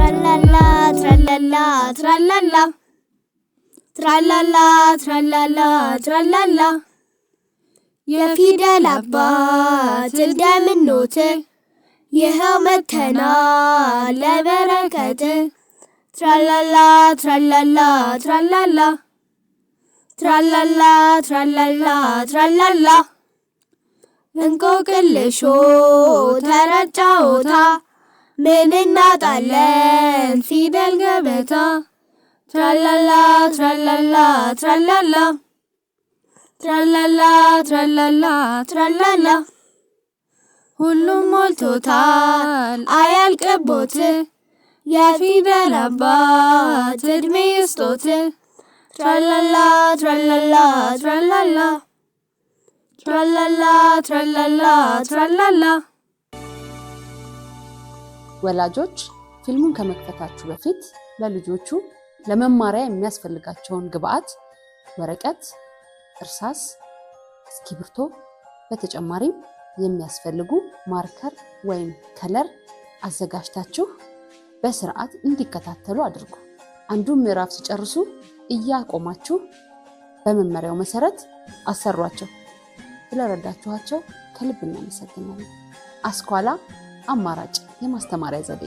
ትራላላ ትራላላ ትራላላ ትራላላ ትራላላ ትራላላ። የፊደል አባት እንደምኖት ይኸው መተናል ለበረከት። ትራላላ ትራላላ ትራላላ ትራላላ ትራላላ ትራላላ። እንቆቅልሾ ተረት ጨዋታ ምን እናጣለን ፊደል ገበታ። ትራላላ ትራላላ ትራላላ ትራላላ ትራላላ ትራላላ። ሁሉም ሞልቶታል አያልቅቦት የፊደል አባት እድሜ ይስጦት። ትራላላ ትራላላ ትራላላ ትራላላ ትራላላ ትራላላ። ወላጆች ፊልሙን ከመክፈታችሁ በፊት ለልጆቹ ለመማሪያ የሚያስፈልጋቸውን ግብአት ወረቀት፣ እርሳስ፣ እስክሪብቶ፣ በተጨማሪም የሚያስፈልጉ marker ወይም color አዘጋጅታችሁ በስርዓት እንዲከታተሉ አድርጉ። አንዱን ምዕራፍ ሲጨርሱ እያቆማችሁ በመመሪያው መሰረት አሰሯቸው። ስለረዳችኋቸው ከልብ እናመሰግናለን። አስኳላ አማራጭ የማስተማሪያ ዘዴ።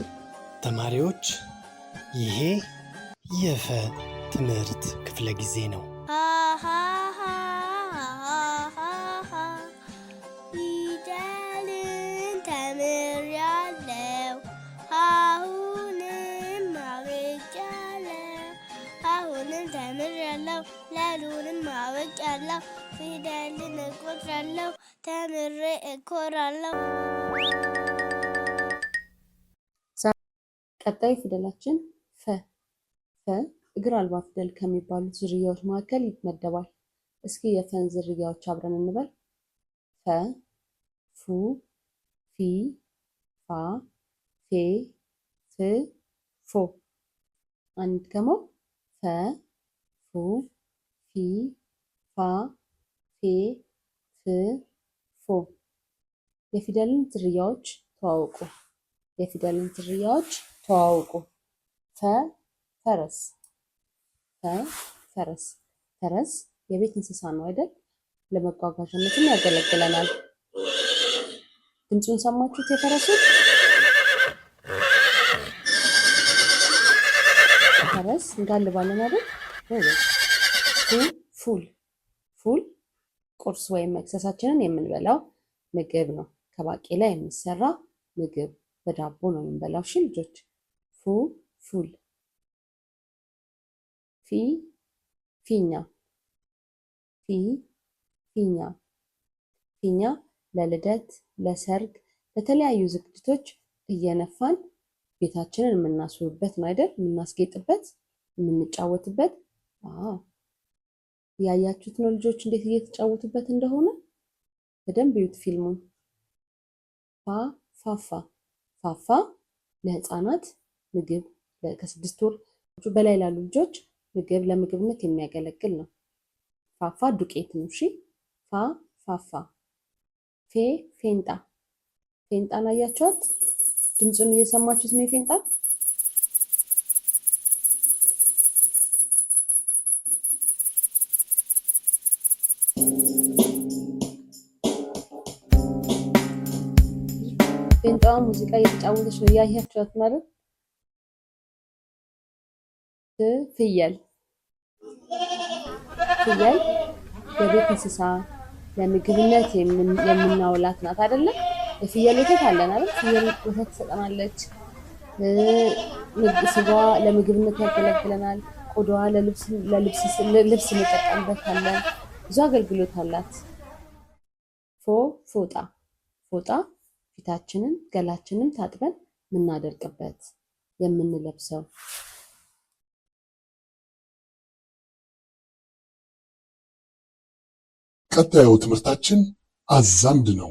ተማሪዎች፣ ይሄ የፈ ትምህርት ክፍለ ጊዜ ነው። ሃሃሃሃሃ ፊደልን ተምሬያለሁ፣ አሁንም አውቄያለሁ። አሁንም ተምሬያለሁ፣ ለሉንም አውቄያለሁ። ፊደልን እቆጥራለሁ፣ ተምሬ እኮራለሁ። ቀጣዩ ፊደላችን ፈ። ፈ እግር አልባ ፊደል ከሚባሉት ዝርያዎች መካከል ይመደባል። እስኪ የፈን ዝርያዎች አብረን እንበል። ፈ፣ ፉ፣ ፊ፣ ፋ፣ ፌ፣ ፍ፣ ፎ። አንድ ደግሞ ፈ፣ ፉ፣ ፊ፣ ፋ፣ ፌ፣ ፍ፣ ፎ። የፊደልን ዝርያዎች ተዋውቁ። የፊደልን ዝርያዎች ተዋውቁ። ፈ ፈረስ። ፈ ፈረስ። ፈረስ የቤት እንስሳ ነው አይደል? ለመጓጓዣነትም ያገለግለናል። ድምፁን ሰማችሁት? የፈረሱን ፈረስ እንጋልባለን አይደል? ጎበዝ። ፉ ፉል። ፉል ቁርስ ወይም መክሰሳችንን የምንበላው ምግብ ነው። ከባቄላ የሚሰራ ምግብ በዳቦ ነው የምንበላው። እሺ ልጆች። ፉ ፉል። ፊ ፊኛ። ፊ ፊኛ። ፊኛ ለልደት፣ ለሰርግ፣ ለተለያዩ ዝግጅቶች እየነፋን ቤታችንን የምናስውብበት ነው አይደል? የምናስጌጥበት፣ የምንጫወትበት። አዎ፣ ያያችሁት ነው ልጆች እንዴት እየተጫወቱበት እንደሆነ በደንብ እዩት ፊልሙን። ፋ ፋፋ። ፋፋ ለህፃናት ምግብ ከ6 ወር በላይ ላሉ ልጆች ምግብ ለምግብነት የሚያገለግል ነው። ፋፋ ዱቄት ነው። እሺ፣ ፋ ፋፋ። ፌ ፌንጣ። ፌንጣን አያችኋት? ድምፁን እየሰማችሁት ነው የፌንጣን። ፌንጣዋ ሙዚቃ እየተጫወተች ነው። እያያችኋት ማለት። ፍየል። ፍየል የቤት እንስሳ ለምግብነት የምናውላት ናት አይደለ? የፍየል ወተት አለን አይደል? ፍየል ወተት ትሰጠናለች። ስጋዋ ለምግብነት ያገለግለናል። ቆዳዋ ለልብስ እንጠቀምበታለን። ብዙ አገልግሎት አላት። ፎ ፎጣ። ፎጣ ፊታችንን ገላችንን ታጥበን የምናደርቅበት የምንለብሰው። ቀጣዩ ትምህርታችን አዛምድ ነው።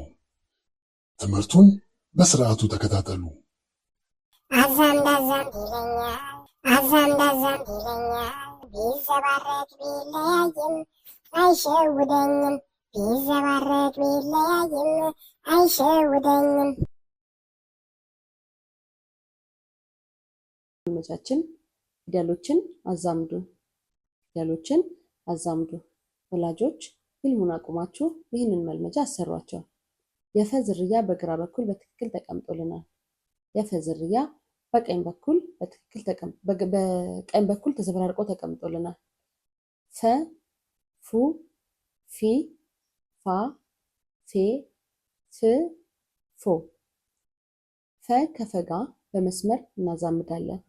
ትምህርቱን በስርዓቱ ተከታተሉ። አዛምድ አዛምድ ይለኛል፣ አዛምድ አዛምድ ይለኛል፣ ቢዘባረቅ ቢለያይም አይሸውደኝም፣ ቢዘባረቅ ቢለያይም አይሸውደኝም። መልመጃችን ፊደሎችን አዛምዱ። ፊደሎችን አዛምዱ። ወላጆች ፊልሙን አቁማችሁ ይህንን መልመጃ አሰሯቸው። የፈ ዝርያ በግራ በኩል በትክክል ተቀምጦልናል። የፈ ዝርያ በቀኝ በኩል በትክክል በቀኝ በኩል ተዘበራርቆ ተቀምጦልናል። ፈ፣ ፉ፣ ፊ፣ ፋ፣ ፌ፣ ፍ፣ ፎ። ፈ ከፈ ጋር በመስመር እናዛምዳለን።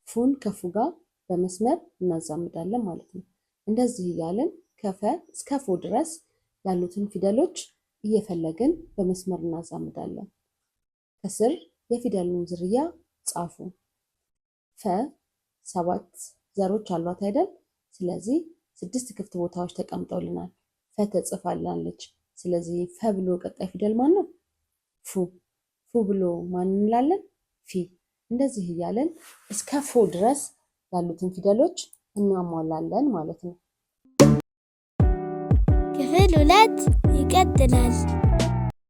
ፉን ከፉ ጋር በመስመር እናዛምዳለን ማለት ነው። እንደዚህ እያልን ከፈ እስከ ፎ ድረስ ያሉትን ፊደሎች እየፈለግን በመስመር እናዛምዳለን። ከስር የፊደሉን ዝርያ ጻፉ። ፈ 7 ዘሮች አሏት አይደል? ስለዚህ 6 ክፍት ቦታዎች ተቀምጠውልናል። ፈ ተጽፋላለች። ስለዚህ ፈ ብሎ ቀጣይ ፊደል ማን ነው? ፉ። ፉ ብሎ ማን እንላለን? ፊ። እንደዚህ እያልን እስከ ፎ ድረስ ያሉትን ፊደሎች እናሟላለን ማለት ነው። ክፍል 2 ይቀጥላል።